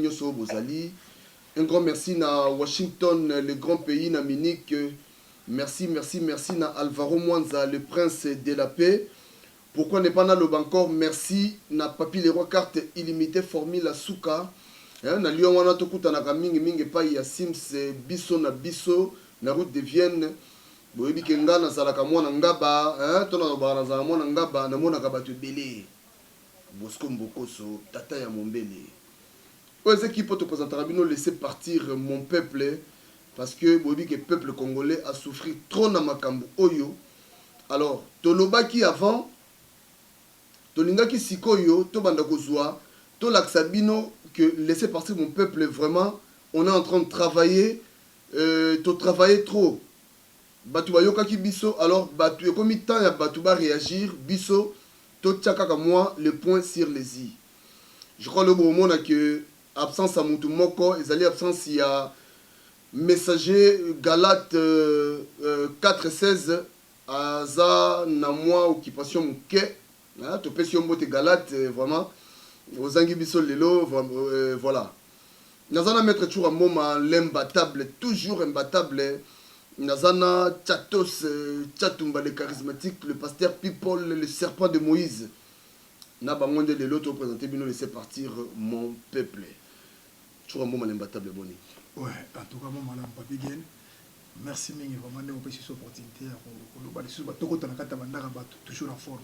Nyoso oyo bozali. Un grand merci na Washington le grand pays na Munich. Merci merci merci na Alvaro Mwanza le prince de la paix. Pourquoi ne pas naloba encore merci na Papy le roi carte illimitee formule ya suka hein, na Lyon wana tokutanaka mingi mingi epayi ya Sims biso na biso na route de Vienne. Boyebi ke nga nazalaka mwana Ngaba hein, to nalobaka nazalaka mwana Ngaba, namonaka bato ebele. Bosco Mbokoso tata ya mombele. Oyo eza equipe oyo to presentaka bino laissez partir mon peuple parce que boyebi ke peuple congolais a souffrir trop na makambu oyo alors tolobaki avant tolingaki sikoyo tobanda kozua tolakisa bino que laissez partir mon peuple vraiment on est en train de travailler to travailler trop batu bayokaki biso alors batu ekomi temps ya batu ba reagir biso totia kaka mua le point sur les i. Je crois lobi bokomona que absence ya mutu moko ezali absence ya messager Galate 4:16 aza na mwa occupation moke. Topesi yo mbote Galate, vraiment ozangi biso lelo voilà. Naza na maitre Tshoura Mboma l'imbattable, toujours imbattable. Naza na Tshatos Tshatumba le charismatique, le pasteur People, le serpent de Moïse. Na bango nde lelo to presenter bino laissez partir mon peuple. Tshoura Mboma l'imbattable boni? Ouais, en tout cas moi malamu Papy Gene. Merci mingi vraiment ndenge opesi biso opportunité ya koloba lisusu ba tokota na kati ya bandaka bato toujours en forme.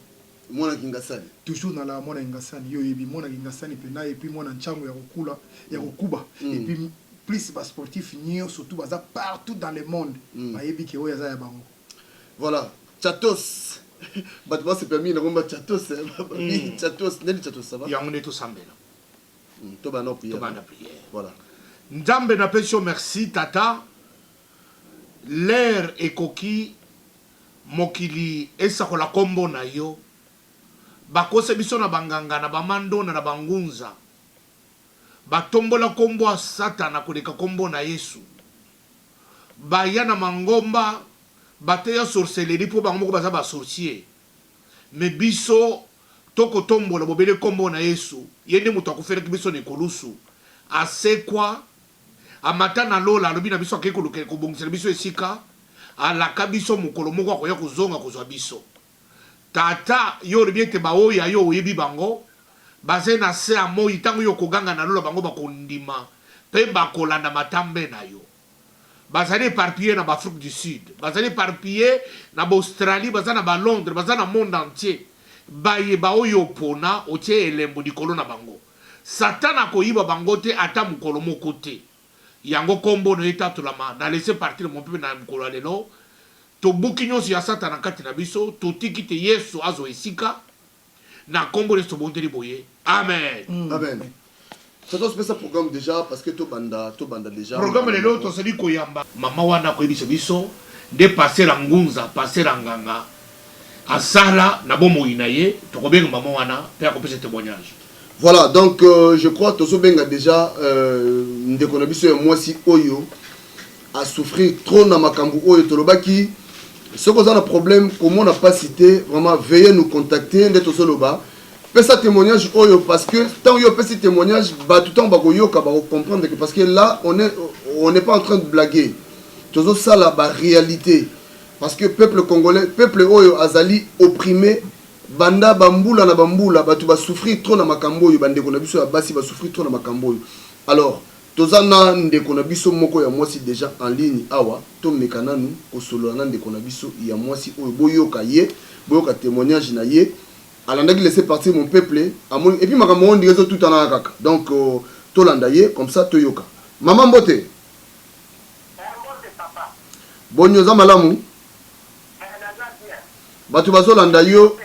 Mwana Kingasani. Toujours na la mwana Kingasani yo oyebi mwana Kingasani pena et puis mwana Ntshangu ya kokula ya kokuba et puis plus ba sportifs nioso tout baza partout dans le monde bayebi ke oyo aza ya bango. Voilà Tshatos bato ba sepela mingi na komba Tshatos babi Tshatos nani Tshatos ça va? Yango nde tosambela. Tobanda prière. Tobanda prière. Voilà. Nzambe napesi yo merci tata l'heure ekoki mokili esakola kombo na yo bakosa biso na ba nganga na ba mandona na ba ngunza batombola kombo ya satana koleka kombo na yesu baya na mangomba bateya sorcellerie po bango moko baza ba sorciers mais biso toko tombola bobele kombo na Yesu, ye nde moto akufelaki biso na ekulusu, asekwa, amata na lola, alobi na biso akei kolukela kobongisela biso esika, alaka biso mokolo moko akoya kozonga kozwa biso. Tata, yo olobi ete baoyo ya yo oyebi bango, bazali na se ya moi, tango yo okoganga na lola bango bakondima pe bakolanda matambe na yo. Bazali eparpiller na ba Afrique du Sud, bazali eparpiller na ba Australie, baza na ba Londres, baza na monde entier. Baye ba oyo opona, otie elembo likolo na bango. Satana akoyiba bango te ata mokolo moko te. Yango kombo nayo etatolama na laisser partir mon peuple na mokolo ya lelo. Tobuki nionso ya satana kati na biso, totiki te Yesu azwa esika. Na kombo na Yesu tobondeli boye. Amen. Amen. Tata pesa programme dejà parce que to banda to banda dejà. Programme lelo tozali koyamba mama wana akoyebisa biso nde pasteur ya ngunza, pasteur ya nganga asala na bomoi na ye, tokobenga mama wana pe akopesa temoignage. Voilà donc je crois tozo benga dejà ndeko na biso ya mwasi oyo a souffrir trop na makambu oyo tolobaki soki oza na problème komona pasi te vraiment veuillez nous contacter nde tozoloba pesa témoignage oyo parce que tant yo pesi témoignage bato ntango bakoyoka bako comprendre que parce que là on est pas en train de blaguer, tozosala ba réalité parce que peuple congolais, peuple oyo azali opprimé banda bambula na bambula, bato basouffrir trop na makambo oyo, bandeko na biso ya basi basouffrir trop na makambo oyo. Alors toza na ndeko na biso moko ya mwasi dejà en ligne awa, tomeka nanu kosolola na ndeko na biso ya mwasi oyo, boyoka ye, boyoka témoignage na ye. Alandaki laisser partir mon peuple, amoni et puis makambo yango ndenge ezotutanaka kaka, donc tolanda ye comme ça toyoka. Mama, mbote. Mbote papa. Boni, oza malamu? Naza bien. Bato bazolanda yo.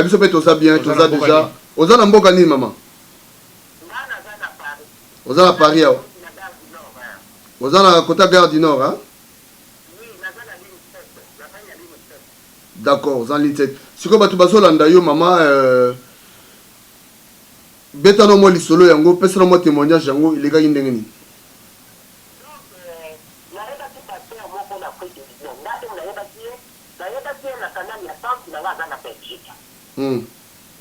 Biso mpe toza bien. Oza toza na mboka deja nini? Oza na mboka nini, mama? Nga naza na Paris. Oza na Paris awa? Na Gare du Nord, hein. Oza na kota Gare du Nord, hein? Oui, naza na ligne 7, nazali na ligne 7. D'accord, oza na ligne 7. Sikoyo bato bazolanda yo mama, beta no mwa lisolo yango, pesa na mwa témoignage yango elekaki ndenge nini. Donc nayebaki pasteur moko na Afrique du Nord, nga nde nayebaki ye, nayebaki ye na canal ya tante na nga aza na Belgique.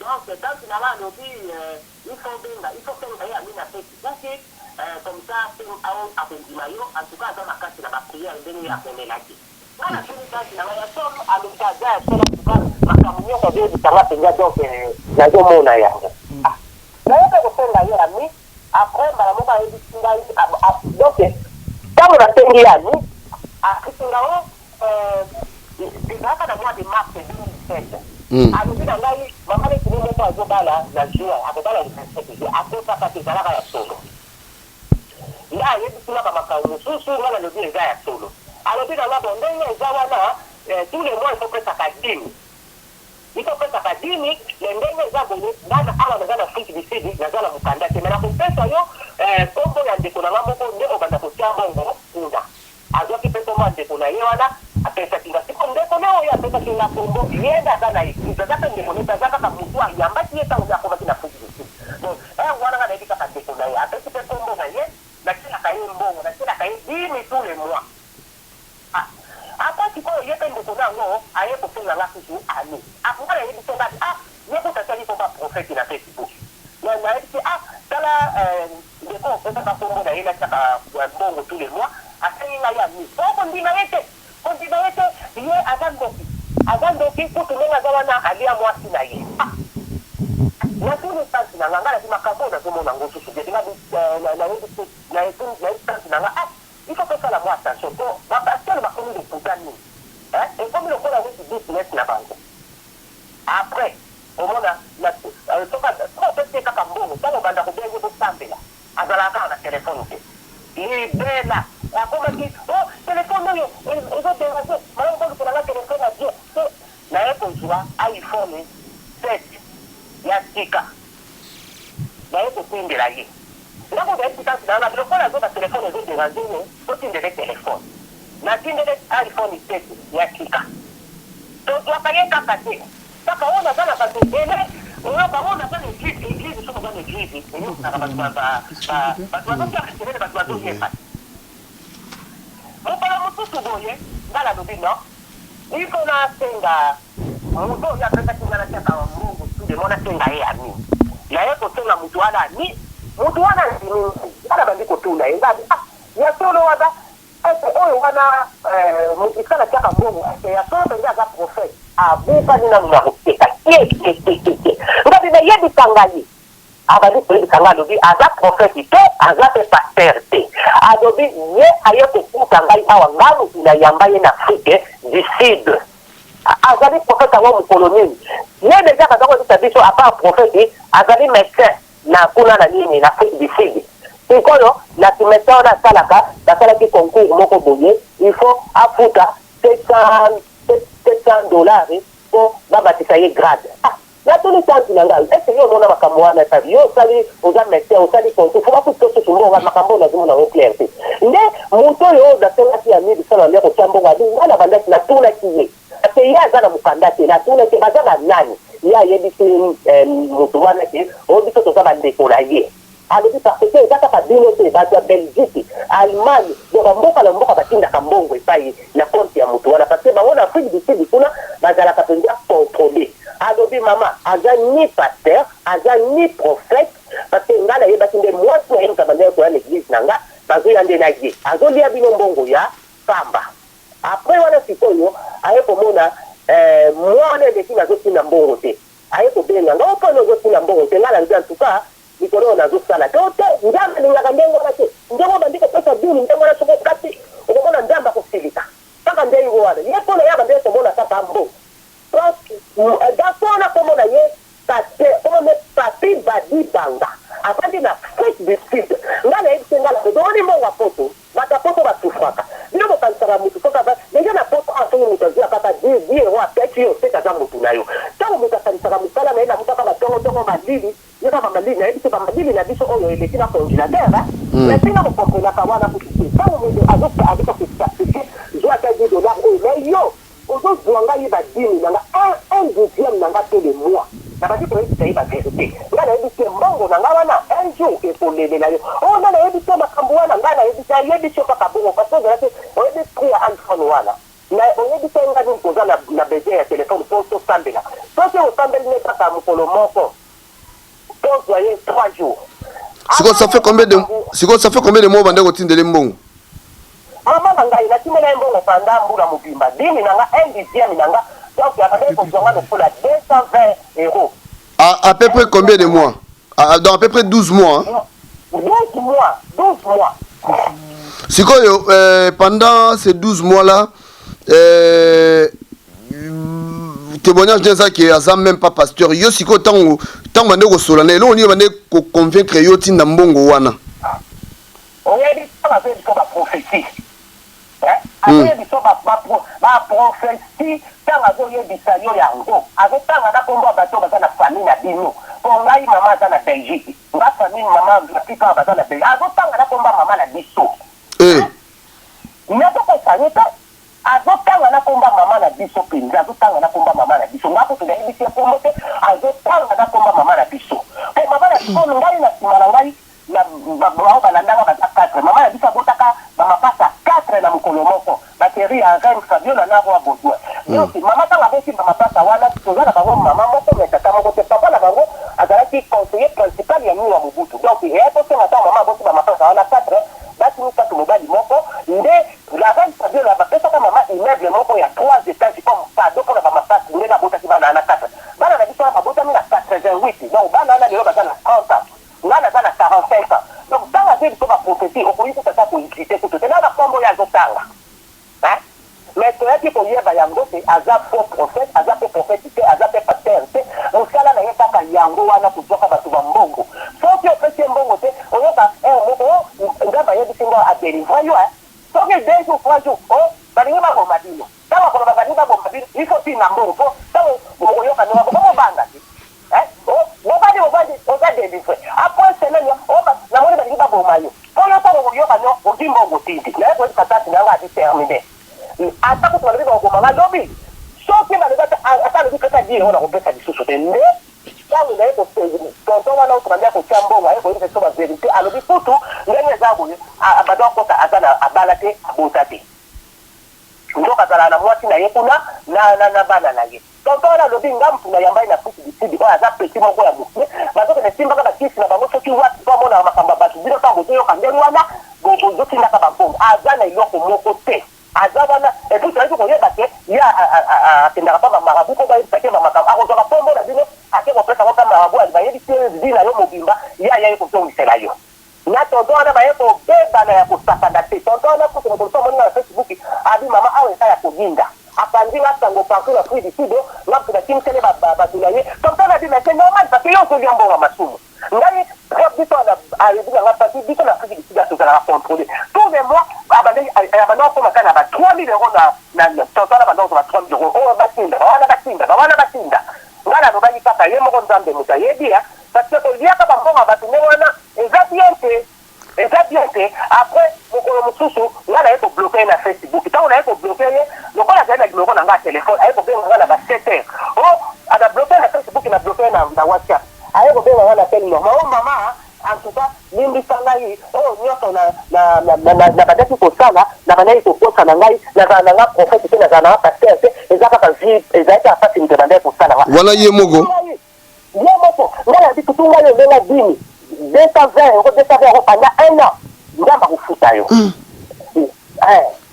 Donc tante na nga alobi il faut benga, il faut senga ye ami na Facebook. Comme ça pe akondima yo, en tout cas aza makasi na ba prière ndenge ye akomelaki. Nga natuni tante na nga ya solo, alobi aza ya solo en tout cas makambo nionso azoyebisa nga penza donc nazomona yango. Ah naye pe kosenga ye ami, après mbala moko ayebisi ngai donc tango nasengi ye ami, apesi nga oh ezalaka na mois de mars 2017, alobi na ngai mama leki ne moko azobala na juin, akobala le 27 juin, akosaka te ezalaka ya solo. Nde ayebisi nga ba makambo mosusu, nga nalobi eza ya solo. Alobi na nga bon ndenge eza wana tous les mois il faut opesaka dime, il faut opesaka dime mais ndenge eza boye nga na awa naza na Afrique du Sud naza na mokanda te mais nakopesa yo kombo ya ndeko na nga moko nde obanda kotia mbongo kuna. Azwaki pe kombo ya ndeko na ye wana apesaki nga. Sikoyo ndeko ne oyo apesaki nga kombo ye nde aza na eglise, aza pe ndeko ne te, aza kaka mutu ayambaki ye tango ye akomaki na Afrique du Sud. Donc heure wana nga nayebi kaka ndeko na ye, apesi pe kombo na ye, natielaka ye mbongo, natielaka ye dimi tous les mois. Ah après sikoyo ye pe ndeko ne yango aye kosenga nga susu ami. Après nga nayebisi ye nga ah ye kutu atiaki kombo ya prophète na Facebook. Na nayebisi ye ah tala eh, Ndeko opesaka kombo na ye natiaka mbongo tous les mois asengi ngai ami oh kondima ye te kondima ye te ye aza ndoki aza ndoki kutu ndenge aza wana alia muasi na ye ah natuni tante na nga nga nabi makambo oyo nazomona ngo susu bien nga nayebi nayebi tante na nga ah il faut tosala mwa attention po ba pasteur bakomi lokuta mingi eh ekomi lokola neti business na bango. Après omona na soki opesi ye kaka mbongo tango obanda kobenga ye bosambela azalaka kaka na telephone te libela akomaki oh telephone oyo ezo derange malamu bolukela nga telephone ya bien te naye kozua iPhone 7 ya sika naye kotindela ye nga kutu nayebisi tante na nga lokola azoba telephone ezo derange ye totindele telephone natindele iPhone 7 ya sika. Tozwaka ye kaka te kaka oyo naza na batu ebele oyoka oyo naza na eglise eglise soki oza na eglise oyokanaka batu ba ba batu bazotia makelele batu bazoyemba te mokolo mosusu boye nga nalobi non il faut nasenga moto oyo apesaki nga natiaka mbongo tous les mois nasenga ye ami naye kosenga moto wana ami moto wana andimi ngai nga nabandi kotuna ye nga abi ah ya solo wana Est ce oyo wana mutu esika natiaka mbongo est ce ya solo penza aza prophète? Abukani nanu na koseka kiekiekiekie ngabi mais yebisa ngai abandi koyebisa ngai alobi aza prophète te aza pe pasteur te alobi ye aye kokuta ngai awa ngai mutu na yamba ye na Afrique du sud azali prophète yango mukolo nini ye dejà aza koyebisa biso à part prophète azali medecin na kuna na nini na Afrique du Sud sikoyo na ki medecin wana asalaka basalaki concours moko boye il faut afuta 700 dollars po bamatisa ye grade ah natuni tante na ngai est ce yo omona makambo wana epabi yo osali oza medecin osali concours faut bafuta yo susu mbongo makambo oyo nazomona yango clair te nde moto oyo oyo nasengaki ya midi sala nde kotia mbongo abi ngai nabandaki natunaki ye Parce que ye aza na mukanda te, natunaki ye baza ba nani? Ye ayebisi mutu wana ke oh biso toza ba ndeko na ye. Alobi parce que eza kaka bino te, batu ya Belgique, Allemagne, donc ba mboka na mboka batindaka mbongo epayi na compte ya mutu wana parce que bango na Afrique du Sud kuna bazalaka penza controler. Alobi mama aza ni pasteur, aza ni prophète parce que nga nayebaki nde mwasi na ye mutu abandaki koya na eglise na nga, bazoya nde na ye, azolia bino mbongo ya pamba. Après wana sikoyo aye komona eh muana eleki nazo tinda mbongo te aye kobenga nga oh pona ozo tinda mbongo te nga nalobi en tout cas mikolo oyo nazo sala te oh te nzambe alingaka ndenge wana te ndenge obandi kopesa dimi ndenge wana soki okati okomona nzambe akosilika kaka ndenge wana ye pona ye abandaki komona kaka mbongo donc garçon wana kombo na ye Pasteur kombo ne papy badibanga avandi na Afrique du sud nga nayebisi ye nga nalobi omoni mbongo ya poto Bato ya poto ba souffraka. Bino bokanisaka mutu soki aza dejà na poto awa soki mutu azui kaka 10 euros apesi yo seke aza mutu nayo. Tango mutu akanisaka musala naye lamukaka ba tongo tongo malili yoka ba malili nayebi te ba malili na biso oyo eleki na congelateur hein mais bino bo comprenaka wana kutu te tango mutu azo azo ko se sacrifier zua ata 10 dollars oyo mais yo Ozo zua ngai ba dimi na nga un un dixième na nga tous les mois na bandi koyebisa ye ba verite nga nayebi te mbongo na nga wana un jour ekolelela yo oh nga nayebi te makambu wana nga nayebi te ayebisi yo kaka bongo parce que ozalaki oyebi prix ya iPhone wana na oyebisa ye nga nini oza na na besoin ya telephone po tosambela soki osambeli ne kaka mokolo moko tozwa ye 3 jours Siko ça fait combien de makambu. Sikoyo ça fait combien de mois obandaki kotindela ye mbongo? Mama na ngai, natindela ye mbongo pendant mbula mobimba. Dimi na nga, un dixième na nga, donc abandaki kozwa nga lokola 220 euros. À, à peu près combien de mois? À, donc à peu près 12 mois. Hein? 12 mois, 12 mois. Sikoyo, pendant ces 12 mois-là, témoignage nde eza ke aza même pas pasteur. Yo sikoyo, ntango bande kosola na eloko nini bande koconvaincre yo ntinda mbongo wana? Oyebi, ntango azoyebi biso baprophétie, azoyebi biso baprophétie, ntango azoyebisa yo yango, azotanga na nkombo ya bato baza na famille na bino. Mpo ngai, mama aza na Belgique, nga famille mama, la plupart baza na Belgique. Azotanga na nkombo ya mama na biso. Nazokosa yo te, azotanga na nkombo ya mama na biso mpenza, azotanga na nkombo ya mama na biso. Nga kutu nayebisi ye nkombo te, azotanga na nkombo ya mama na biso. Mpo mama na biso, ngai na nsima na ngai bao balandanga baza 4. Mama na biso abotaka bamapasa 4 na mokolo moko, bakeri ya reine Fabiola na roi Baudouin. Donc mama, ntango aboti bamapasa wana, toza na bango mama moko mais tata moko te. Papa na bango azalaki conseiller principal ya Niwa Mobutu. Donc eyaki kosenga, ntango mama aboti bamapasa wana 4, basi misato, mobali moko, nde la reine Fabiola bapesaka mama immeuble moko ya 3 étages comme cadeau mpona bamapasa, ndenge abotaki bana wana 4. Bana na biso wana babotami na 88, donc bana wana lelo baza na 30 ans, nga naza na 45 ans. Donc ntango azwi biso baprophétie, okoki kuta ata koexiste kutu te na bakombo oyo azotanga. Mais toyaki koyeba yango te, aza faux prophète, aza mpe prophète te, aza mpe pasteur te. Mosala na ye kaka yango wana, kozwaka bato bambongo. Soki opesi ye mbongo te, oyoka moko, Nzambe ayebisi ngo adélivre yo. Soki 2 jours, 3 jours, o balingi baboma bino. Ntango akoloba balingi baboma bino, il faut tinda mbongo, mpo ntango bokoyoka ndenge bokomobanga te. Bobandi, bobandi, oza délivré. Après semaine, namoni balingi baboma yo. Mpo yo, ntango koyoka no ozwi mbongo, tindi naye koyebisa tati na yango, abi terminé. Ata kutu balobi bakoboma nga lobi, soki balobi, ata alobi pesa 10 euro, nakopesa lisusu te. Nde ntango naye, tonton wana oyo tobandi kotia mbongo, aye koyebisa biso bavérité. Alobi kutu ndenge eza boye, bato akota, aza na abala te, abota te, nzoka azalaka na mwasi na ye kuna na bana na ye. Tonton wana alobi, nga mutu na yambai na Afrique du Sud, oyo aza petit moko ya moke, bazokende esimbaka bakisi na bango soki wapi, mpo amonaka makambo ya bato. Bino ntango bozoyoka ndenge wana, bozotindaka bambongo, aza na eloko moko te, aza wana. Et puis toyaki koyeba ke ye akendaka mpa bamarabout, mpo bayebisa ke bamakambo akozwa bakombo na bino, ake kopesa ngo mpa marabout, bayebisi ye vie na yo mobimba, ye aya ye kozongisela yo. Na tonton wana baye kobebana ya kosakana te. Tonton wana kutu, mokolo so amoni nga na Facebook, abi: "Mama, awa eza ya koyinda." Apandi nga sango partout na Afrique du Sud. Nga kutu nakimisele bato na ye. Tonton wana abi: "Mais c'est normal, parce que yo ozolia mbongo ya masumu." Ngai, biso ayebi nanga pasi, biso na Afrique du Sud tozalaka contrôlé tous les mois. Abanda okoma kaka na ba 3000 euros. Na tonton wana banda kozwa ba 3000 euros oyo batinda bawana, batinda bawana, batinda. Ngai nalobaki kaka ye moko, Nzambe moto ayebi ya, parce que koliaka bambongo ya bato ndenge wana eza bien te, eza bien te. Après mokolo mosusu, ngai naye kobloquer ye na Facebook. Ntango naye kobloquer ye, lokola azali na numéro na ngai ya telefone, aye kobenga ngai na ba 7 heures. O ana bloquer na Facebook, na bloquer na WhatsApp, aye kobenga ngai na appel normal: "O mama, en tout cas limbisa ngai, oyo nyonso na bandaki kosala, na bandaki kokosa na ngai, nazala na nga prophète te, nazala na nga pasteur te, eza kaka vie, ezalaki kaka mpasi moto ebandaki kosala nga." Wana ye moko. Ye moko. Ngai nabi kutu, ngai obenga dîme 220 euros, 220 euros pendant un an, Nzambe akofuta yo.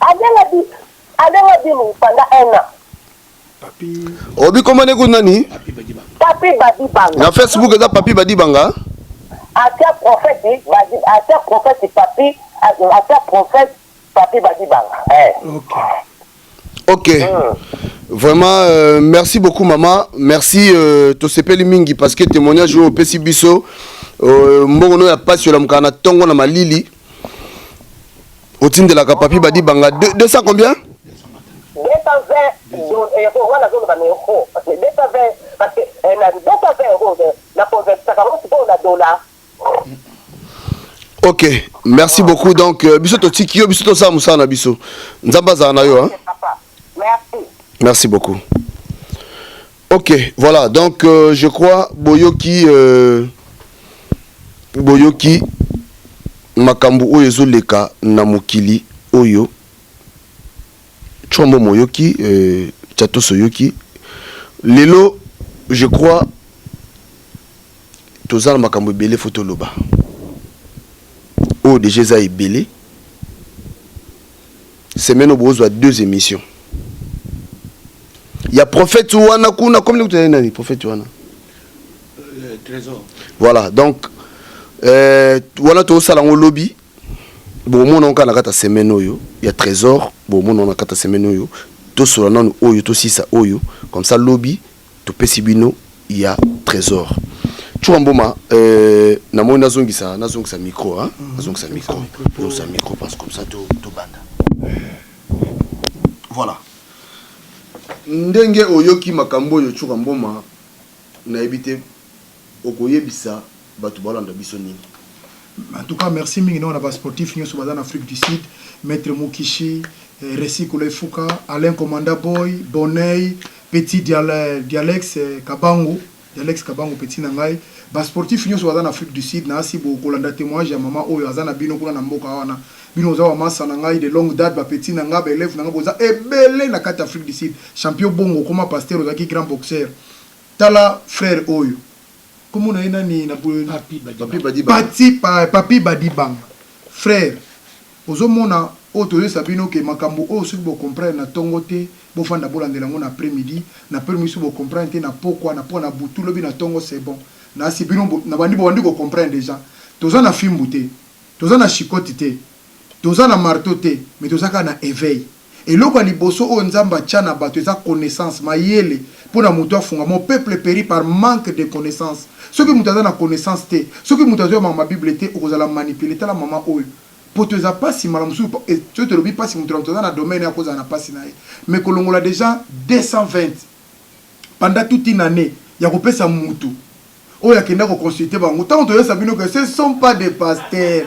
Alenga dîme pendant un an. Obi komane ku nani? Papi Badibanga. Na Facebook eza Papi Badibanga. Atia prophète, atia prophète Papi, atia prophète Papi Badibanga. Ok, vraiment, merci beaucoup maman, merci. Tosepeli mingi parce que témoignage oyo opesi biso, mbongo no ya pasi, olamukaka na ntongo na malili, otindelaka Papi Badibanga 200 combien? 220 euros wana azoloba na euro, 220, parce que na 220 euros na convertisaka yango sikoyo na dollar. Ok, merci beaucoup. Donc biso totiki yo, biso tosala mosala na biso. Nzambe azala na yo, hein? Merci. Merci beaucoup. Ok, voilà, donc je crois boyoki, boyoki makambo oyo ezoleka na mokili oyo. Chombo moyoki, Tchatos oyoki lelo. Je crois toza na makambo ebele fo toloba. Oyo dejà eza ebele. Semaine oyo bozwa deux émissions. Ya prophète wana kuna comme ni nani prophète wana? Trésor. Voilà, donc wana tosala yango lobi. Bomona ngo kaka na kati ya semaine oyo ya Trésor, bomona ngo na kati ya semaine oyo. Tosola nanu oyo, tosisa oyo, comme ça lobi topesi bino ya Trésor. Tshoura Mboma, namoni nazongisa micro, hein? Nazongisa micro, nazongisa micro parce que comme ça tobanda. Voilà, ndenge oyoki makambo oyo, Tshoura Mboma, nayebi te okoyebisa bato balanda biso nini. En tout cas, merci mingi na basportif nyonso baza na Afrique du Sud: Maître Mukishi, Resi Kolefuka, Alain Commanda Boy, Boney, Petit Dialex Kabangu, Dialex Kabangu, petit na ngai. Basportif nyonso baza na Afrique du Sud, na asi bokolanda témoignage ya mama oyo aza na bino kuna na mboka wana. Bino oza bamasa na ngai de longue date, bapetit na ngai, baélève na ngai, boza ebele na kati ya Afrique du Sud. Champion Bongo, okoma pasteur, ozalaki grand boxeur. Tala frère oyo, komona ye nani na Papi. Papi Badi. Pati Papi Badibanga. Frère, ozomona oyo tozoyesa bino ke makambo oyo, soki bocomprendre na ntongo te, bofanda bolandela yango na après midi. Na après midi, soki bocomprendre te, na pokwa, na po na butu, lobi na ntongo, c'est bon. Nasi bino na bandi, bobandi kocomprendre déjà. Toza na fimbu te, toza na chicotte te, toza na marteau te, mais toza kaka na éveil. Eloko ya liboso oyo Nzambe atya na bato eza connaissance, mayele, mpo na moto afunga. Mon peuple périt par manque de connaissance. Soki moto aza na connaissance te, soki moto azoyeba makambo ya Bible te, okozala manipulé. Tala mama oyo, poto eza mpasi. Mbala mosusu soki tolobi mpasi, moto na moto aza na domaine ya kozala na mpasi na ye, mais kolongola déjà 220 pendant toute une année ya kopesa mutu oyo akenda koconsulte bango. Ntango toyesa bino ke ce sont pas des pasteurs,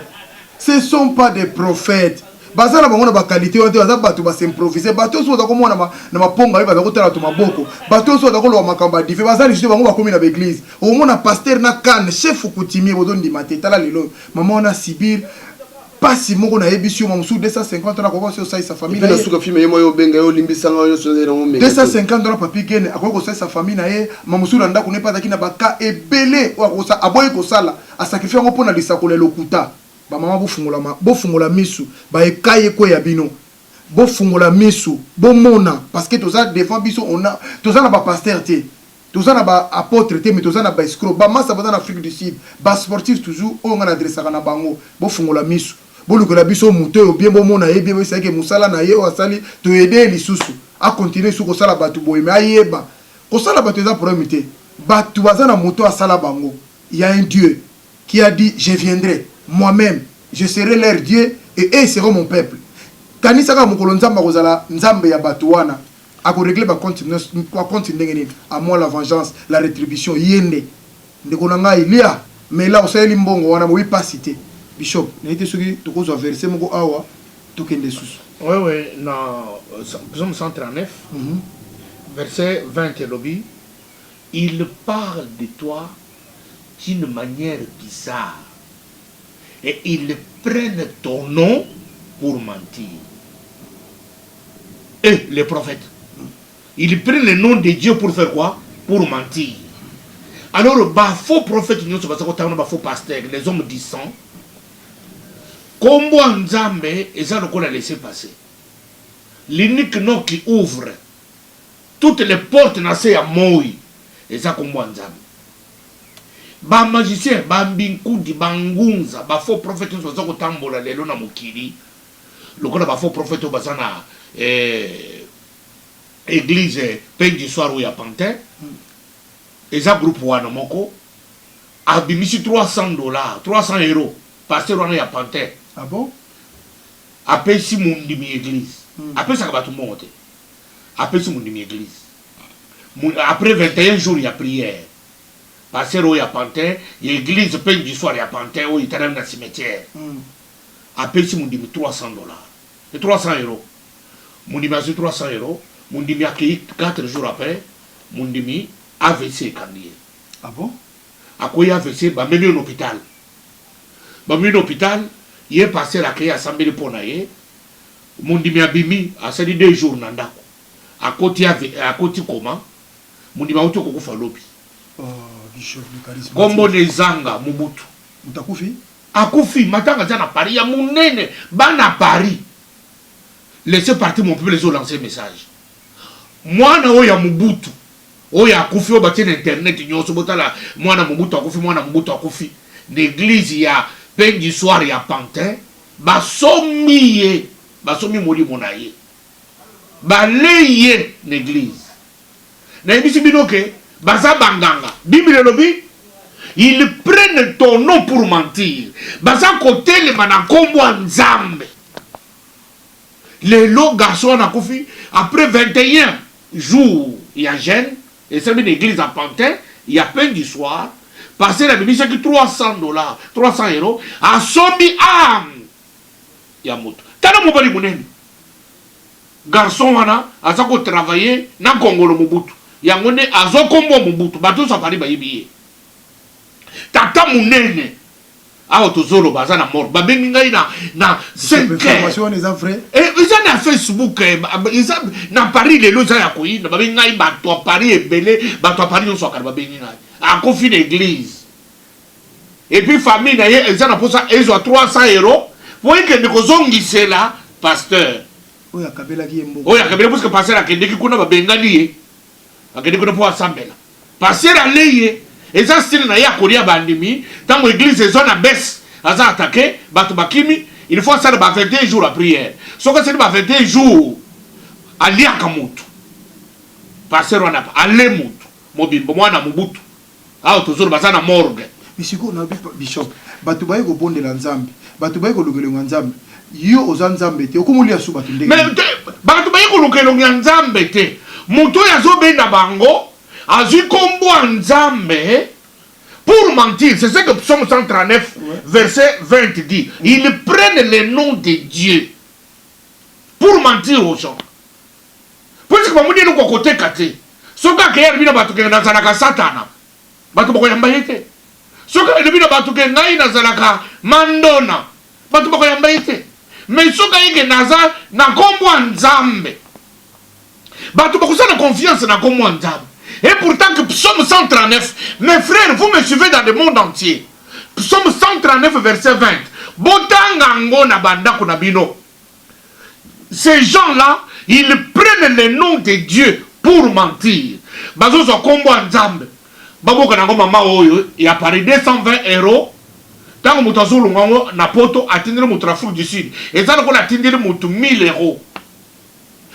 ce sont pas des prophètes, baza na bango na baqualité wana te. Baza bato bas'improvise. Bato nyonso baza komona na maponga oyo baza kotala bato maboko, bato nyonso baza koloba makambo ya dife, baza lisusu. Bango bakomi na baeglise, okomona pasteur na kane, chef coutumier, bozondima te. Tala lelo mama wana sibir pasi moko, nayebisi yo, ma mosusu 250 wana akoki osi osalisa famille na na ye. Suka filme ye moko obenga ye, olimbisanga nyonso nango meka. 250 wana, Papi Gene akoki kosalisa famille na ye. Ma mosusu na ndako ne mpe azalaki na baka ebele oyo aboyi kosala, asacrifie yango mpo na lisakolo ya lokuta. Bamama, bofungola bofungola misu, baekai ekweya bino. Bofungola misu, bomona, parce que toza devant biso, ona toza na bapasteur te, toza na baapôtre te, mais toza na baescroc. Bamasa baza na Afrique du Sud, basportif toujours oyo ngai na adressaka na bango, bofungola misu, bolukela biso moto oyo bien, bomona ye bien, boyesaki mosala na ye oyo asali, toyede ye lisusu akontinue su kosala bato boye. Mais ayeba, kosala bato eza problème te. Bato baza na moto asala bango. Il y a un Dieu qui a dit: «Je viendrai moi-même, je serai leur Dieu et eux seront mon peuple.» Kanisaka mokolo Nzambe akozala Nzambe ya bato wana, akorégler bacompte ndenge nini? À moi la vengeance, la rétribution. Ye nde ndeko na ngai, lia mela, osaleli mbongo wana, boyi pasi te. Bishop, naye te soki tokozwa verset moko awa, tokende susu. Oui, dans Psaume 139, verset 20 elobi: «Il parle de toi d'une manière bizarre et ils prennent ton nom pour mentir.» Et les prophètes, ils prennent le nom de Dieu pour faire quoi? Pour mentir. Alors, bah, faux prophètes, nous sommes ba faux pasteurs, les hommes du sang, kombo ya Nzambe eza lokola laisser passer. L'unique nom qui ouvre toutes les portes na se ya moi eza kombo ya Nzambe. Bamagicien, bambinkudi, bangunza, bafaux prophète nyonso baza kotambola lelo na mokili lokola bafaux prophète oyo baza na église pain du soir oyo ya Pantin, eza groupe wana. Moko abimisi 300 dollars, 300 euros, pasteur wana ya Pantin. Ah bon? Apesi mondimi église. Apesaka bato mbongo te, apesi mondimi église. Après 21 jours ya prière, pasteur oyo ya Pantin, ya église pain du soir ya Pantin oyo etalami na cimetière, apesi mondimi 300 dollars et 300 euros. Mondimi azwi 300 euros, mondimi akei. 4 jours après, mondimi AVC ekangi ye. Ah bon? Akoyi AVC, bamemi ye na hôpital. Bamemi na hôpital, ye pasteur akei, asambeli mpo na ye. Mondimi abimi, asali 2 jours na ndako, akoti akoti koma. Mondimi auti kokufa lobi. Oh, bishop le charismatique. Kombo na ezanga Mobutu. Moto akufi. Akufi, matanga eza na Paris ya munene, bana Paris. Laissez partir mon peuple ezo lancer message. Mwana oyo ya Mobutu oyo akufi oyo batie na internet nyonso botala mwana Mobutu akufi mwana Mobutu akufi na eglise ya pain du soir ya Pantin basombi ye basombi molimo na ye balei ye na eglise. Nayebisi bino ke baza ba nganga. Bible elobi ils prennent ton nom pour mentir. Baza kotelema na kombo ya Nzambe. Lelo garçon wana akufi après 21 jours ya jeune esalemi na eglise ya Pantin ya pain du soir. Pasteur abimisaki 300 dollars, 300 euros asombi ame ya moto. Tala mobali monene. Garçon wana aza ko travailler na kongolo mobutu yango nde azwa kombo ya mobutu bato nionso ya paris bayebi ye tata munene awa tozoloba aza na morgue babengi ngai na na 5 heures wana eza vrai eh, eza na facebook eh, eza na paris lelo eza ya koyinda babengi ngai bato ya paris ebele bato ya paris nyonso akala babengi ngai akufi na eglise Et puis famille na ye eza na posa ezwa 300 euros po ekende kozongisela pasteur. Oyo akabelaki ye mbongo. Oyo akabelaki parce que pasteur akendeki kuna babengani ye. Akendeki kuna po asambela. Pasteur alei ye. Eza style na ye akolia bandimi tango eglise eza na baisse aza attaquer bato bakimi il faut asala ba 21 jours ya prière. Soki asali ba 21 jours aliaka mutu. Pasteur wana ale mutu mobimba mwana Mobutu. Awa tozoloba aza na morgue. Mais sikoyo na bishop batu baye kobondela nzambe batu baye koluka elongi ya nzambe yo oza nzambe te okomi olia su batu ndenge nini? Batu baye koluka elongi ya nzambe te moto oyo azobenda bango azwi kombo ya nzambe pour mentir c'est ce que psaume 139 verset 20 dit ils prennent le nom de Dieu pour mentir aux gens. Puisque bamoni eloko ya koteka te. Soki akeyi alobi na bato ke nazalaka satana, bato bakoyamba ye te. Soki alobi na bato ke ngai nazalaka mandona, bato bakoyamba ye te. Mais soki aye ke naza na kombo ya Nzambe, bato bakosala confiance na kombo ya Nzambe. Et pourtant que psaume 139, mes frères, vous me suivez dans le monde entier. Psaume 139 verset 20, botanga yango na bandako na bino. Ces gens là ils prennent le nom de Dieu pour mentir bazozwa kombo ya nzambe baboka nango mama oyo ya Paris 220 euros ntango moto azolonga yango na poto atindeli moto na Afrique du Sud eza lokola atindeli moto 1000 euros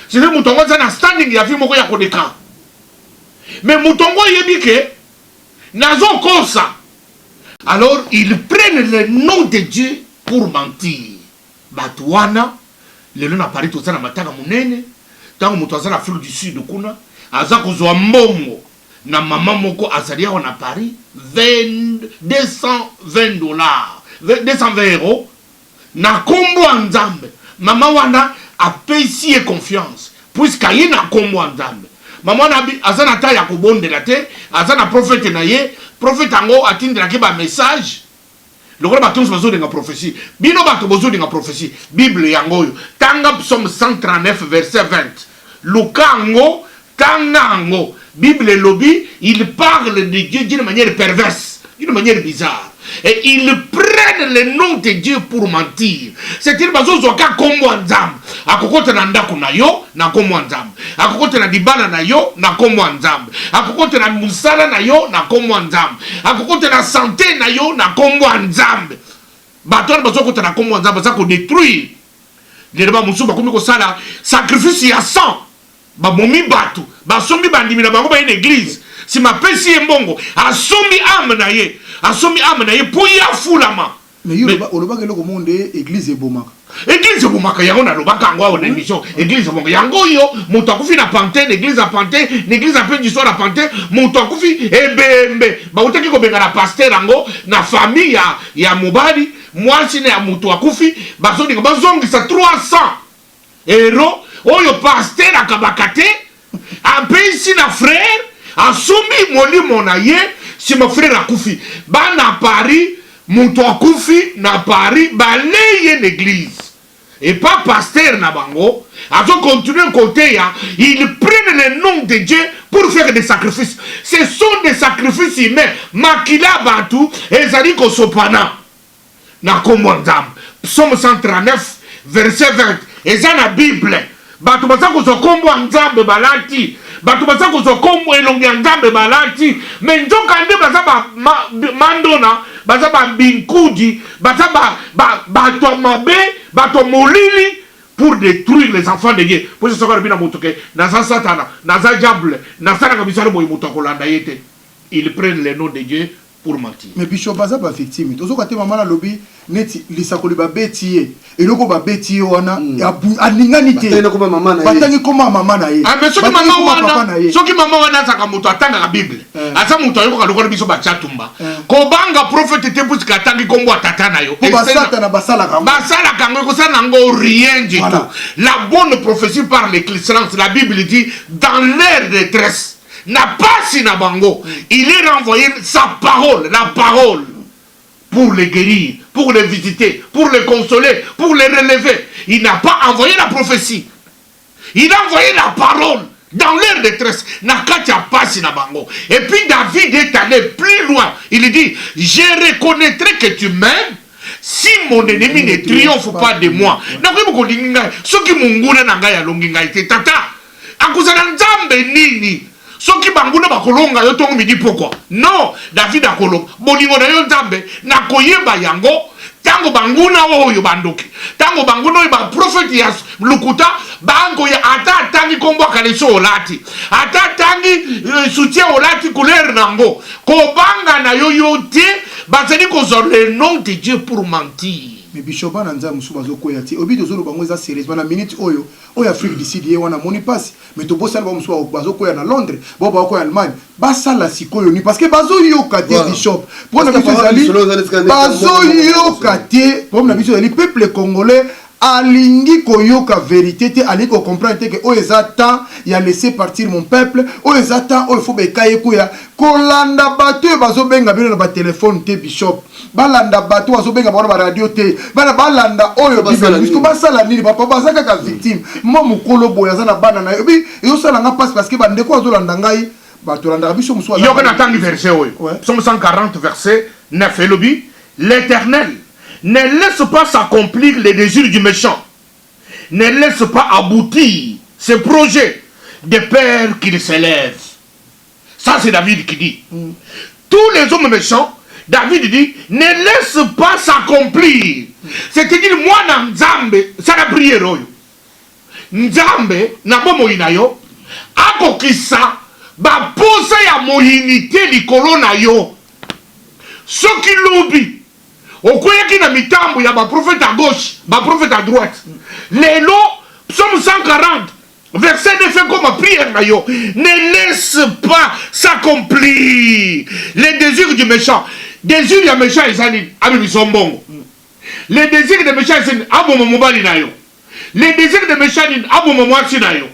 c'est-à-dire moto yango aza na standing ya vie moko ya koleka mais moto yango ayebi ke nazokosa alors ils prennent le nom de Dieu pour mentir Batu wana lelo na Paris toza na matanga munene tango moto aza na Afrique du Sud kuna aza kozua mbongo na maman moko azali awa na Paris 220 dollars 220 euros na kombo ya Nzambe maman wana apesi ye confiance puisque aye na kombo ya Nzambe maman wana aza na temps ya kobondela te aza na prophète na ye prophète yango atindelaki ba message Lokola bato nyonso bazolinga prophetie, bino bato bozolinga prophetie, Bible yango oyo. Tanga Psaume 139 verset 20. Luka yango, tanga yango. Bible elobi, il parle de Dieu d'une manière perverse, d'une manière bizarre. Et ils prennent le nom de Dieu pour mentir. C'est-à-dire bazozwa kaka kombo ya Nzambe. Akokota na ndako na yo na kombo ya Nzambe. Akokota na libala na yo na kombo ya Nzambe. Akokota na mosala na yo na kombo ya Nzambe. Akokota na sante na yo na kombo ya Nzambe. Bato wana bazokota na kombo ya Nzambe, baza kodetruire. Lelo bamosusu bakomi kosala sacrifice ya sang, babomi bato, basombi bandimi na bango baye na eglise, sima apesi ye mbongo, asombi ame na ye, asombi ame na ye mpo ye afulama. Mais yo olobaka eloko moko nde eglise ebomaka. Eglise ebomaka yango nalobaka yango awa na emission. Eglise ebomaka yango oyo moto akufi na pante na eglise ya pante na eglise ya pain du soir ya pante moto akufi ebembe bautaki kobengana pasteur yango na famille ya, ya mobali mwasi na ya moto akufi bazolinga bazongisa 300 euro oyo pasteur akabaka te apesi na frère asombi molimo na ye sima frère akufi bana Paris moto akufi na Paris balei ye na eglise epa pasteur na bango azo continuer koteya ils prennent le nom de Dieu pour faire des sacrifices ce sont des sacrifices humains makila batu ezali kosopana. Na kombo ya Nzambe. Psaume 139 verset 20 eza na Bible. Bato baza kozwa kombo ya Nzambe balati, bato baza kozwa kombo elongi ya Nzambe balati, mais nzoka nde baza ba ma, mandona, baza ba binkudi, baza ba, ba bato ya mabe, bato ya molili pour detruire les enfants de Dieu. Po soki alobi na moto ke naza satana, naza diable, nasalaka misala boye, moto akolanda ye te. Ils prennent le nom de Dieu pour mentir. Mais bishop baza ba victime tozoka te maman alobi neti lisakoli babeti ye eloko babeti ye wana aningani te batangi koma mama na ye. Ah, mais soki mama wana soki mama wana azaka moto atangaka bible eh. Aza moto ayokaka lokola biso bachatumba eh. Kobanga prophète te puisque atangi kombo ya tata na yo po basatana basalaka yango basalaka yango ekosala yango rien du tout. La bonne prophétie par l'excellence, la Bible dit dans leur détresse, na pasi na bango, il est renvoyé sa parole, la parole, pour les guérir, pour les visiter, pour les consoler, pour les relever. Il n'a pas envoyé la prophétie, il a envoyé la parole dans leur détresse, na kati ya pasi na bango. Et puis David est allé plus loin, il dit: je reconnaîtrai que tu m'aimes si mon ennemi ne triomphe pas de moi. Nakoyebi kolingi ngai soki monguna na ngai alongi ngai te. Tata akozala nzambe nini soki banguna bakolonga yo ntongo midi pokwa? Non, David akoloba bolingo na yo Nzambe nakoyeba yango ntango banguna oyo bandoki, ntango banguna oyo baprofete ya lokuta bankoya. Ata atangi nkombo akaleso olati, ata atangi soutien olati couleur nango, kobanga na yo yo te. Bazali kozwa le nom de Dieu pour mentir. Mais bishop, bana nzambe mosusu bazokweya ti obi tozoloba yango eza sérieusement na minute oyo. Oyo Afrique du Sud ye wana amoni pasi mais tobosani ba mosusu bazo kweya na Londres, ba oyo bazo kweya Allemagne basala sikoyo nini? Parce que bazo yoka te bishop. Problème na biso ezali bazo yoka te. Problème na biso ezali peuple congolais alingi koyoka verite te, alingi ko comprendre te que oyo eza temps ya laisser partir mon peuple, oyo eza temps oyo faut beka ekuya. Kolanda bato oyo bazo benga bino na ba telephone te bishop. Balanda bato bazobenga bango na ba radio te, bana balanda oyo bible biso basala nini? Papa baza kaka victime. Mwa mokolo boye aza na bana na ye obi ezosala nga mpasi parce que bandeko azolanda ngai bato olandaka biso mosusu. Yoka natangi verset oyo, psaume 140 verset 9 elobi: L'Éternel ne laisse pas s'accomplir les désirs du méchant, ne laisse pas aboutir ses projets de peur qu'il s'élève. Ça, c'est David qui dit. Tous les hommes méchants, David dit, ne laisse pas s'accomplir. C'est-à-dire, moi, na Nzambe, ça la prière oyo. Nzambe, na bomoi na yo, akokisa baposa ya moyini te likolo na yo. Soki lobi okweyaki na mitambo ya baprofete à gauche, baprofete à droite, lelo, psaume 140 verset 9 ekoma prière na yo: ne laisse pas s'accomplir les désirs du méchant. Désir ya méchant eza nini? Abimisa mbongo. Les désirs de méchant eza nini? Aboma mobali na yo. Les désirs de méchant nini? Aboma mwasi na yo.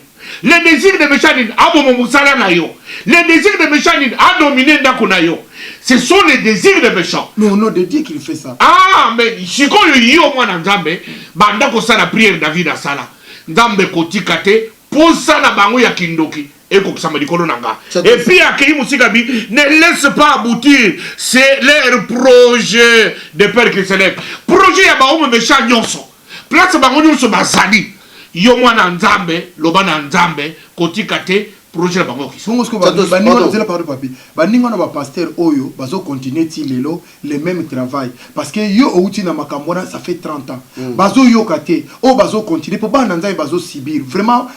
Les désirs de méchant nini? Aboma mosala na yo. Les désirs de méchant nini? Adomine ndako na yo. Ce sont les désirs de méchant. Mais au nom de Dieu qu'il fait ça. Ah, mais sikoyo yo mwana Nzambe, banda kosala prière David asala: Nzambe, kotika te posa na bango ya kindoki ekokisama likolo na nga. Et puis akei mosika bi ne laisse pas aboutir c'est leur projet de peur qu'il s'élève. Projet ya bahomme méchant nyonso, place bango nyonso bazali, yo mwana Nzambe, loba na Nzambe, kotika te projet na bango ekokisama. Bongo sikoyo baninga wana, nzela, pardon papi, baninga wana bapaster oyo bazocontinue ti lelo le même travail, parce que yo outi na makambo wana, ça fait 30 ans. Bazoyoka te oyo bazocontinue mpo bana Nzambe bazosubir vraiment.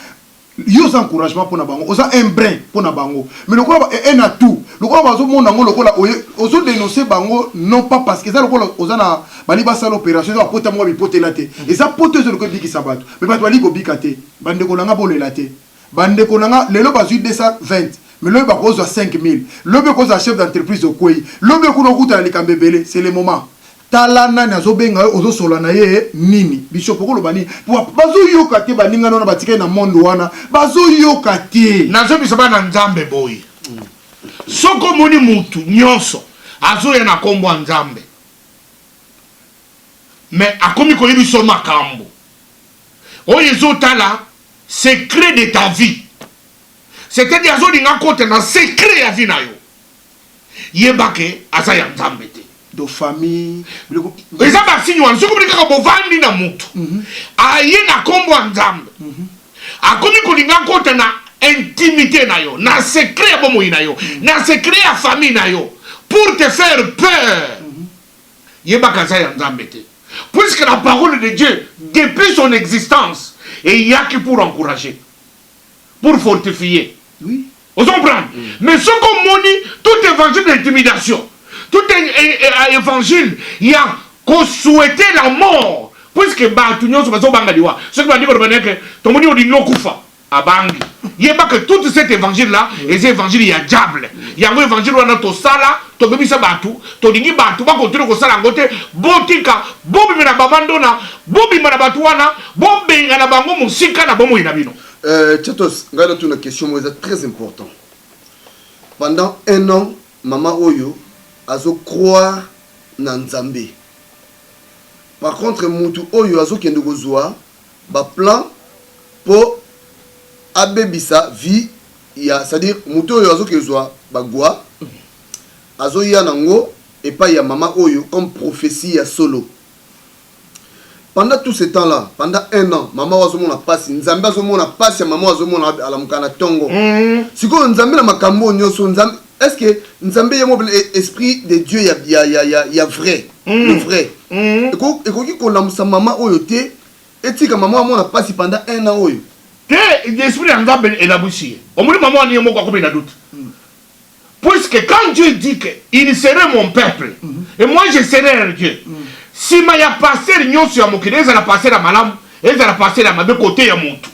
Yo oza encouragement mpona bango, oza un brin mpona bango, mais lokola un atout, lokola bazomona yango lokola ozodénonce bango, non pas parce que eza lokola oza na bali basala opération, eza bapota moko bipotela te, eza poto eza lokola ebikisa bato, mais bato bali kobika te. Bandeko na nga, bolela te. Bandeko na nga, lelo bazwi 220, mais lobi bakozwa 5000, lobi okozala chef d'entreprise, okwei, lobi okuna okutana likambo ebele. C'est le moment. Tala nani azobenga yo, ozosola na ye nini? Bishop, okoloba nini? Po bazoyoka te, baningani wana batikali na monde wana bazoyoka te. Nazobisa bana Nzambe boye: soki omoni mutu nyonso azoya na nkombo ya Nzambe, mais akomi koyebi makambo oyo ezotala secret de ta vie, c'est-à-dire azolinga kota na secret ya vie na yo, yeba ke aza ya Nzambe te. Do famille biloko. Eza ba signe wana soki omoni kaka bovandi na mutu aye na kombo ya Nzambe akomi kolinga akota na intimite na yo na secret ya bomoi na yo na secret ya famille na yo pour te faire peur yebaka aza ya Nzambe te puisque la parole de Dieu depuis son existence eyaki pour encourager pour fortifier oui. Ozo comprendre? Mais soki omoni tout évangile d'intimidation, tout évangile ya ko souhaiter la mort, puisque batu nyonso bazo banga liwa. Soki bandi koloba naye que tomoni olingi okufa, abangi. Yeba que tout cet évangile là eza évangile ya diable. Yango évangile wana tosala, tobebisa batu, tolingi batu ba continuer kosala yango te. Botika, bobima na ba mandona, bobima na batu wana, bobengana bango mosika na bomoi na bino. Euh, Chatos, ngai natuna question moko eza très important. Pendant un an, mama oyo azo croire na Nzambe. Par contre, mutu oyo azokende kozwa ba plan po abebisa vie ya, c'est-à-dire mutu oyo azokezwa ba gwa azoya nango epai ya mama oyo comme prophétie ya solo. Pendant tout ce temps là, pendant un an, maman oyo azomona pasi, Nzambe azomona pasi ya maman oyo azomona alamuka na tongo. Sikoyo Nzambe na makambo oyo nyonso, Nzambe est-ce que Nzambe ye moko esprit de Dieu ya ya ya ya, ya vrai, le vrai. Ekoki kolamusa maman oyo te, etika maman amona pasi pendant un an oyo. Te, esprit ya Nzambe elamusi ye. Omoni maman wana ye moko akomi na doute. Puisque quand Dieu dit que il serait mon peuple et moi je serai leur Dieu. Sima ya pasteur nyonso ya mokili ezala pasteur ya malamu, ezala pasteur ya mabe kote ya mutu.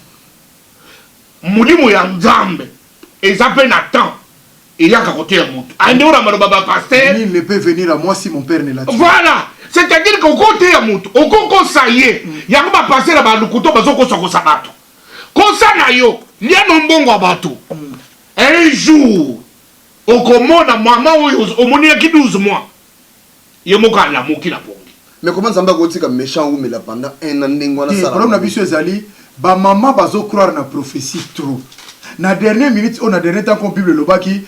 Molimo ya Nzambe eza pe na temps eyaka kote ya mutu. Ande ora maloba ba pasteur. Nul ne peut venir à moi si mon père ne l'attire. Voilà. C'est-à-dire que okote ya mutu, okokosa ye. Yango ba pasteur ya ba lukuto bazokosa kosa bato. Kosa na yo, lia no mbongo ya bato. Un jour okomona maman oyo omonelaki 12 mois ye moko alamuki na pongi. Mais comment Nzambe akotika mechant awumela pendant un an ndenge wana Te asala problème na mabe? biso ezali ba maman bazo croire na prophetie trop na dernier minute oyo na dernier temps comme bible elobaki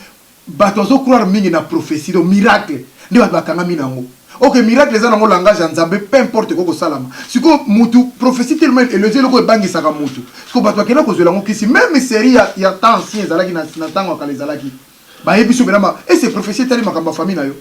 bato bazo croire mingi na prophetie donc miracle nde bato bakangami na yango ok miracle eza nango langage ya nzambe peu importe ekoki kosalama sikoyo mutu prophetie tellement elezi eloko ebangisaka mutu sikoyo bato bakenda kozwela yango kisi meme serie ya, ya temps ancien ezalaki na, na ntango ya kala ezalaki bayebi so belama ese prophetie etali makambo ya famille na yo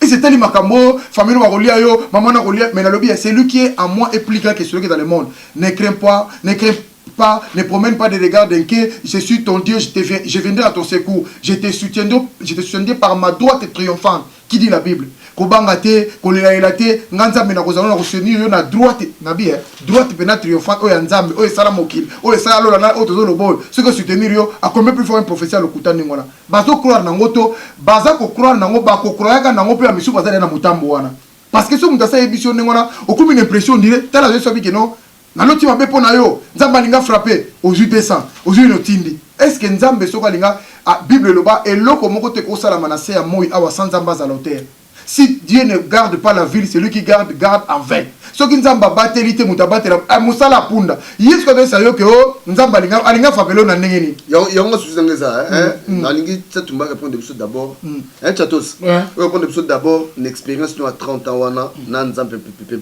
ese etali makambo famille no bakolia yo mama na kolia mais nalobi ya celui qui est en moi est plus grand que celui qui est dans le monde ne crains pas ne crains pas, ne promène pas de regard inquiet, je suis ton Dieu, je, te viens, je viendrai à ton secours, je te soutiendrai, je te soutiendrai par ma droite triomphante. Qui dit la Bible? Kobanga te, kolelalela te, nga Nzambe nakozala na kosoutenir yo na droite, na bi eh, droite pena triomphante oyo ya Nzambe, oyo esala mokili, oyo esala lola na oyo tozoloba oyo, soki osoutenir yo, à combien plus fort une prophétie ya lokuta ndenge wana. Bazo croire nango to baza ko croire nango, bako croyaka nango pe ya misusu baza na motambo wana. Parce que soki moto asi ayebisi yo ndenge wana, okomi na impression on dirait tala azoyebisa yo ke non, Naloti mabe po na yo, Nzambe alinga frappe, ozui 200, ozui nini otindi. Est ce que Nzambe soki alinga, Bible eloba eloko moko te ekosalama na se ya moyi awa sans Nzambe azala auteur. Si Dieu ne garde pas la ville, celui qui garde, garde en vain. Soki Nzambe abateli te, moto abatela, mosala ya punda. Ye soki azoyebisa yo ke oh, Nzambe alinga, alinga frappele yo na ndenge nini? Yango nga souci na nga eza, hein, nalingi Tshatumba répondre biso d'abord. Hein, Tshatos? Répondre biso d'abord na expérience no ya 30 ans wana na Nzambe,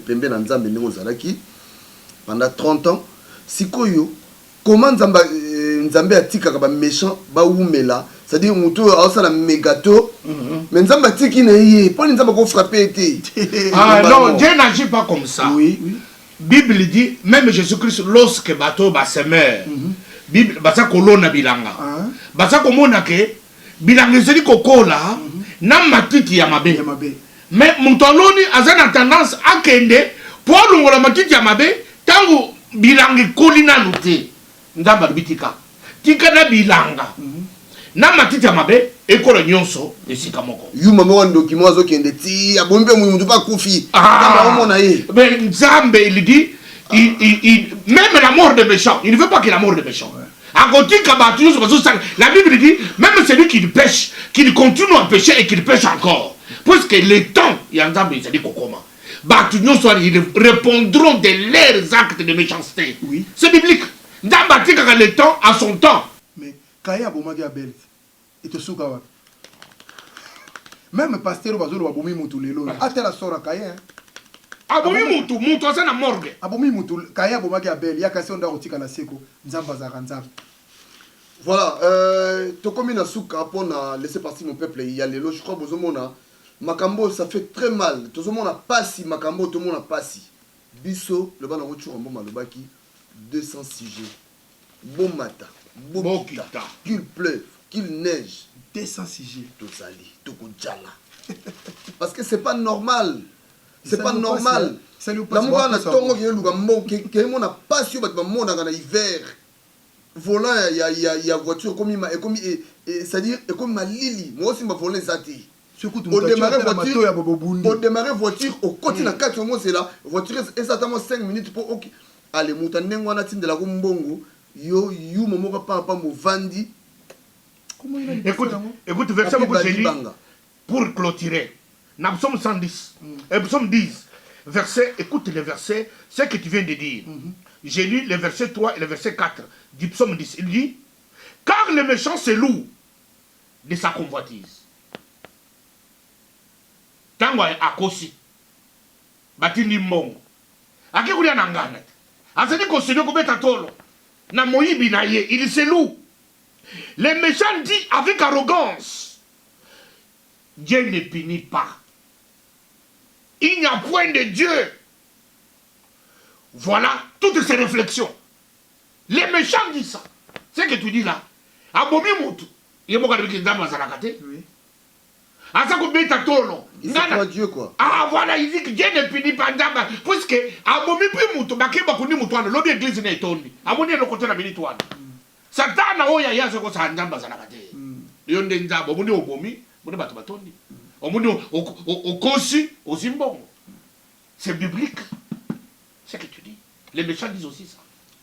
pembe na Nzambe ndenge ozalaki. Pendant 30 ans sikoyo comment nzambe nzambe atikaka ba mechant bawumela c'est à dire mutu oyo aosala megato mais nzambe atiki na ye poni nzambe ako frapper ye te. Ah non, Dieu n'agit pas comme ça. Oui, oui. Bible dit même Jésus-Christ lorsque bato ba semeur Bible baza kolona bilanga baza komona ke bilanga ezali kokola na matiti ya mabe. Ya mabe. Mais moto aloni aza na tendance akende po alongola matiti ya mabe tango bilanga ekoli nanu te. Nzambe alobi tika. Tika na bilanga na matiti ya mabe ekola nionso esika moko. Yuma moko ya ndoki moko azokende ti abomi pe mutu pe akufi. Nzambe aomona ye. Mais Nzambe il dit il, il, il, même la mort des méchants, il ne veut pas que la mort des méchants. Akotika bato nyonso bazosala. La Bible dit, même celui qui pèche, qu'il continue à pécher et qu'il pèche encore. Puisque le temps ya Nzambe ezali kokoma. Bato nyonso wana, ils répondront de leurs actes de méchanceté. Oui. C'est biblique. Nzambe atikaka le temps à son temps. Mais Caïn abomaki Abel te. Etosuka wapi? Meme pasteur oyo bazoloba abomi mutu lelo oyo atala sort ya Caïn hein. Abomi mutu, mutu aza na morgue. Abomi mutu, Caïn abomaki Abel, ye akanisi nde akotikala seko, Nzambe azalaka Nzambe. Voilà, euh, tokomi na suka pona laisser partir mon peuple ya lelo, je crois bozomona makambo ça fait très mal, tozomona pasi makambo tomona pasi. Biso loba nango Tshoura Mboma alobaki 200 sujets. Bomata, bokita, qu'il pleuve, qu'il neige. 200 sujets. Tozali, tokodjala. Parce que c'est pas normal. C'est pas normal. Lamuka na tongo ke luka mbongo ke ke mona pasi oyo bato bamonaka na hiver. Volant ya ya ya, ya voiture ekomi ma ekomi e, e, c'est-à-dire ekomi malili. Mo simba volant eza te. Odemare voiture, odemare voiture okoti na kati omozela voiture eza ata mwa 5 minutes po oki ale moto ya ndenge wana atindelako mbongo yo yuma moko pamba pamba ovandi. Écoute, écoute, verset moko j'ai lu pour clôturer. Na psaume 110, mm. psaume 10, verset, écoute le verset, ce que tu viens de dire. Mm -hmm. J'ai lu le verset 3 et le verset 4 du psaume 10. Il dit, car le méchant se loue de sa convoitise. Tango akosi, batindi mbongo, ake kolia na nganda te, azali kosede kobeta tolo na moyibi na ye, il se loue. Le méchant dit avec arrogance, Dieu ne punit pas. Il n'y a point de Dieu. Voilà toutes ces réflexions. Les méchants disent ça. Ce que tu dis là, abomi mutu, ye moko alobi ke Nzambe azalaka te. Aza kobeta tolo. Il se croit Dieu quoi. Ah voilà, il dit que Dieu ne punit pas Nzambe puisque abomi pe mutu, bake bakundi mutu wana, lobi église na etondi. Amoni eloko te na minute wana. Satana oyo aye aza kosala Nzambe azalaka te. Yo nde Nzambe, omoni obomi, omoni bato batondi. Omoni okosi, ozwi mbongo. C'est biblique. Ce que tu dis. Les méchants disent aussi ça.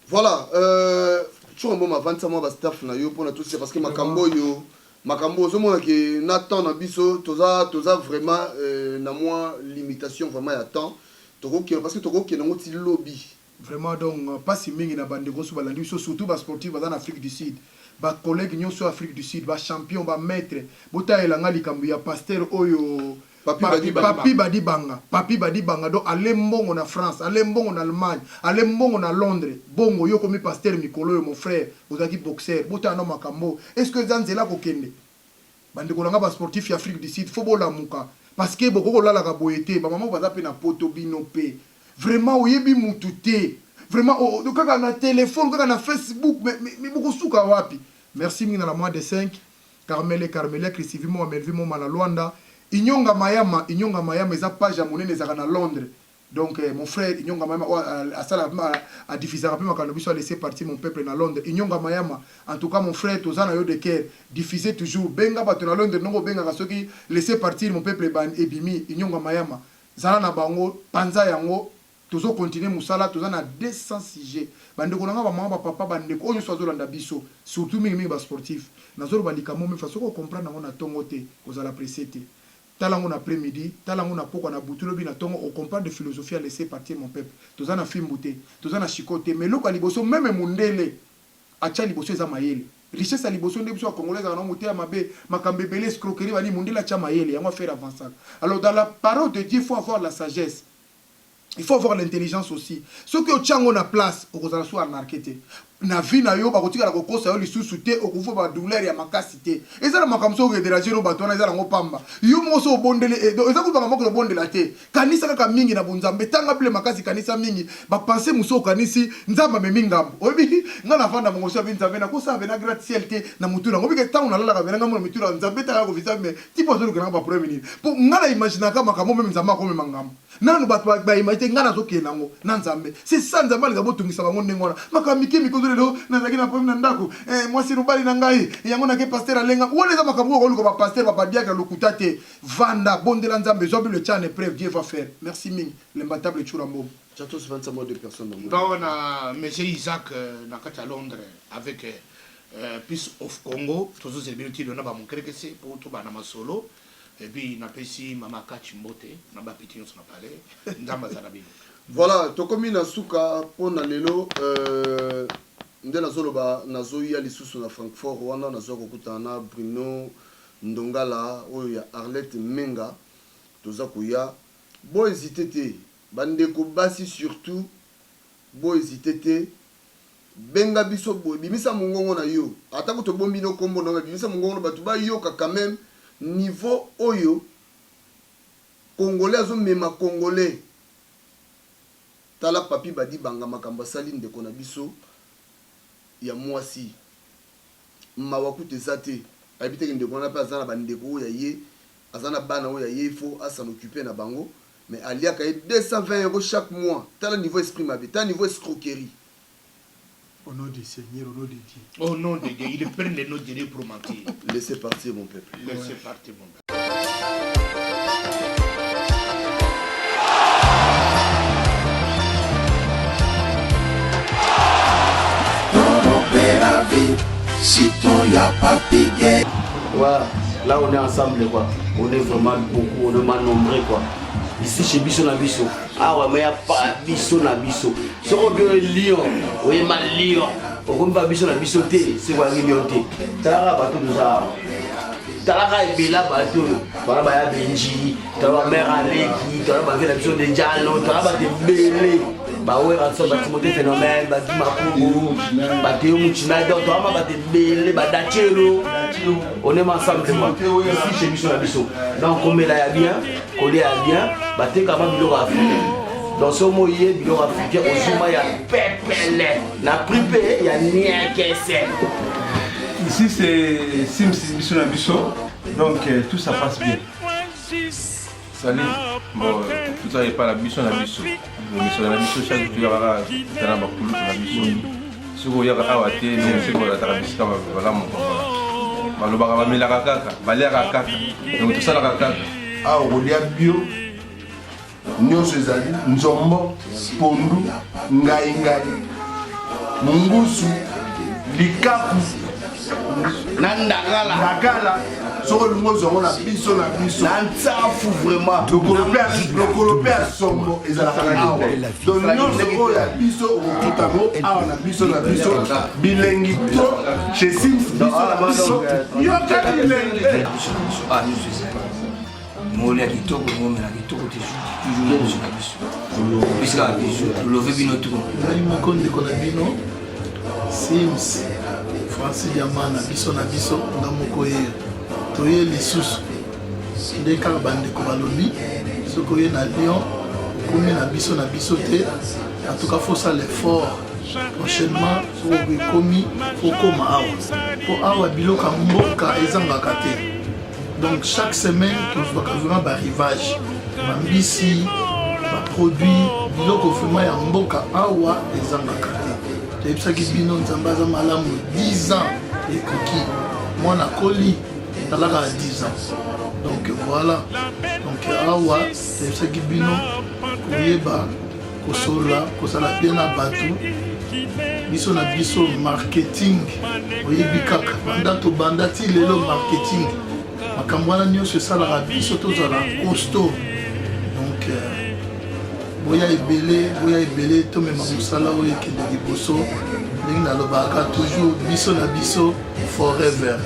Voilà, euh, Tshoura Mboma avandisa mwa ba staff na yo pona tosia parce que makambo oyo makambo ozomona ke na temps na biso toza toza vraiment euh, na mwa limitation vraiment ya temps tokokende parce que tokokende yango ti lobi. Vraiment donc pasi mingi na ba ndeko nionso balandi biso surtout ba sportifs baza na Afrique du Sud ba collègues nionso ya Afrique du Sud ba champions ba maitres botalela nga likambo ya pasteur oyo Papi Papi Badibanga Papi Badibanga donc ale mbongo na France ale mbongo na Allemagne ale mbongo na Londres bongo yo okomi pasteur mikolo oyo mon frère ozalaki boxeur botala nao makambo oyo est ce que eza nzela kokende ba ndeko na nga ba sportif ya Afrique du Sud faut bolamuka parce que bokoki kolalaka boye te ba maman baza pe na poto bino pe vraiment oyebi mutu te vraiment kaka na telephone kaka na Facebook mais, mais bokosuka wapi merci mingi na la mois de 5 Carmele Carmelia Christivie Moma Melvie Moma na Luanda Inyonga Mayama Inyonga Mayama eza page ya monene ezalaka na Londres donc mon frère Inyonga Mayama oyo asalaka pe a diffusaka pe makambo na biso a laisser partir mon peuple na Londres Inyonga Mayama en tout cas mon frère toza na yo de cœur diffuser toujours benga bato na Londres ndenge obengaka soki laisser partir mon peuple ebimi Inyonga Mayama zala na bango panza yango Tozo continuer musala toza na 200 sujets ba ndeko na nga ba maman ba papa ba ndeko oyo nioso azolanda biso surtout mingi mingi ba sportifs nazoloba likambo mifa soki o comprendre yango na tongo te kozala presse te tala yango na après midi tala yango na pokwa na butu lobi na tongo o comprendre philosophie ya laisser partir mon peuple toza na fimbu te toza na chicotte te mais eloko ya liboso meme mundele atia liboso eza mayele richesse ya liboso nde biso ba congolais ezalaka na moteya mabe makambo ebele escroquerie ba nini mundele atia mayele yango a faire avancaka alors dans la parole de Dieu faut avoir la sagesse Il faut avoir l'intelligence aussi. Soki otia yango na place, okozala su arnarque te. Na vie na yo, bakotikala kokosa yo lisusu te, okufa ba douleur ya makasi te. Eza na makambo soki okederanger no bato wana eza nango pamba. Yo moko soki obondeli, eh, donc eza kutu makambo ya kobondela te. Kanisa kaka mingi na bonzambe, tanga Bible makasi, kanisa mingi. Ba pensées mosusu okanisi, Nzambe amemi ngambo. Oyebi, nga navanda mongo mosusu abi Nzambe, nakosala pena gratte ciel te na mutu na nga. Oyebi ke tango nalalaka pena nga mona mitu na Nzambe tala kovisa mais tipo azolukela nga ba problème nini? Po nga na imaginaka makambo meme Nzambe akomema ngambo. Nanu batu ba imagine te nga nazo kende nango na nzambe c'est ça nzambe alinga botungisa bango ndenge wana makambo mike mike ozo lelo nazalaki na problème na ndaku eh, mwasi mobali na ngai yango nake pasteur alenga wana eza makambo oyo koluka ba pasteur ba badiacre lokuta te vanda bondela nzambe zwa bible tia en épreuve Dieu va faire merci mingi l'imbattable Tshoura Mboma. Chatos 25 mois de personnes dans Bon na monsieur Isaac na kati ya Londres avec Peace of Congo tozozela bino ti lona ba monkerekese po tobanda masolo. Et puis napesi mama Katch mbote na ba petits nionso na palais. Nzambe aza na bino. Voilà, tokomi na suka po na lelo euh, nde nazoloba nazoya lisusu na Francfort wana nazoya kokutana na Bruno. Ndongala oyo ya Arlette Menga toza koya bo hesite te ba ndeko basi surtout bo hesite te benga biso boye bimisa mongongo na yo ata kutu obombi no kombo na yo mais bimisa mongongo na batu bayoka quand meme niveau oyo congolais azo mema congolais tala papy badibanga makambo asali ndeko na biso ya muasi mawa kutu eza te ayebi te ke ndeko wana pe aza na ba ndeko oyo ya ye aza na bana oyo ya ye il faut a s'en occuper na bango mais aliaka ye 220 euros chaque mois tala niveau esprit mabe tala niveau escroquerie. Au nom du Seigneur, au nom de Dieu. Au nom de Dieu, ils prennent le nom de Dieu pour mentir. Laissez partir mon peuple. Laissez partir mon peuple. Ouais, là on est ensemble quoi. On est vraiment beaucoup, on est mal nombreux quoi. Ici chez biso na biso. Awa mais ya pa biso na biso. Soko bien lion, oyema lion. Okomi pa biso na biso te, c'est quoi lion te. Talaka bato toza awa. Talaka ebela bato oyo. Bana baya Benji, tala ba mère aleki, tala ba vie na biso de Jalo, tala bato ebele. Ba Werrason, ba Timothée Phénomène, ba Guy Makungu, ba Théo Mouchina, donc toama bato ebele, ba Dachelo. On est ensemble quoi. Ici chez biso na biso. Donc komela ya bien, kolia ya bien, batekama biloko ya africain. Donc soki omoi ye biloko africain ozwi mai ya pepele na prix mpe ya niekese. Ici c'est Sims biso na biso donc euh, tout ça passe bien. Salut. Bon, tout ça epa na biso na biso. Misolo na biso chaque jour kaka tala bakulutu na biso. Soki oyaka awa te, soki olataka bisika malamu balobaka bamelaka kaka baliaka kaka donc tosalaka kaka awa okolia bio nyonso ezali nzombo pondu ngaingai mungusu likaku na ndakala ndakala soki olingi ozwa yango na biso na biso na nsafu vraiment lokolo mpe ya sombo ezalaka awa donc nyonso oyo ya biso okokuta yango awa na biso na biso bilengi to chez sims biso na biso yoka bilengi Molia kitoko, momela kitoko te toujours na biso na biso. Biso kaka biso, tolove bino trop. Ngai moko ndeko na bino Sims Francis Diamana biso na biso nga moko ye toye lisusu nde kaka bandeko balobi soki oye na Lyon okomi na biso na biso te en tout cas faut sala effort prochainement soki ekomi okoma awa mpo awa biloko ya mboka ezangaka te Donc chaque semaine tozwaka vraiment ba rivage ba mbisi ba produit biloko vraiment ya mboka awa ezangaka te toyebisaki bino nzambe aza malamu 10 ans ekoki mwana akoli talaka ya 10 ans donc voilà donc awa toyebisaki bino koyeba kosolola kozala bien na bato biso na biso marketing oyebi kaka banda tobanda ti lelo marketing makambo wana nyonso esalaka biso tozala costaud donc euh, boya ebele boya ebele tomema mosala oyo ekende liboso ndenge nalobaka toujours biso na biso forever.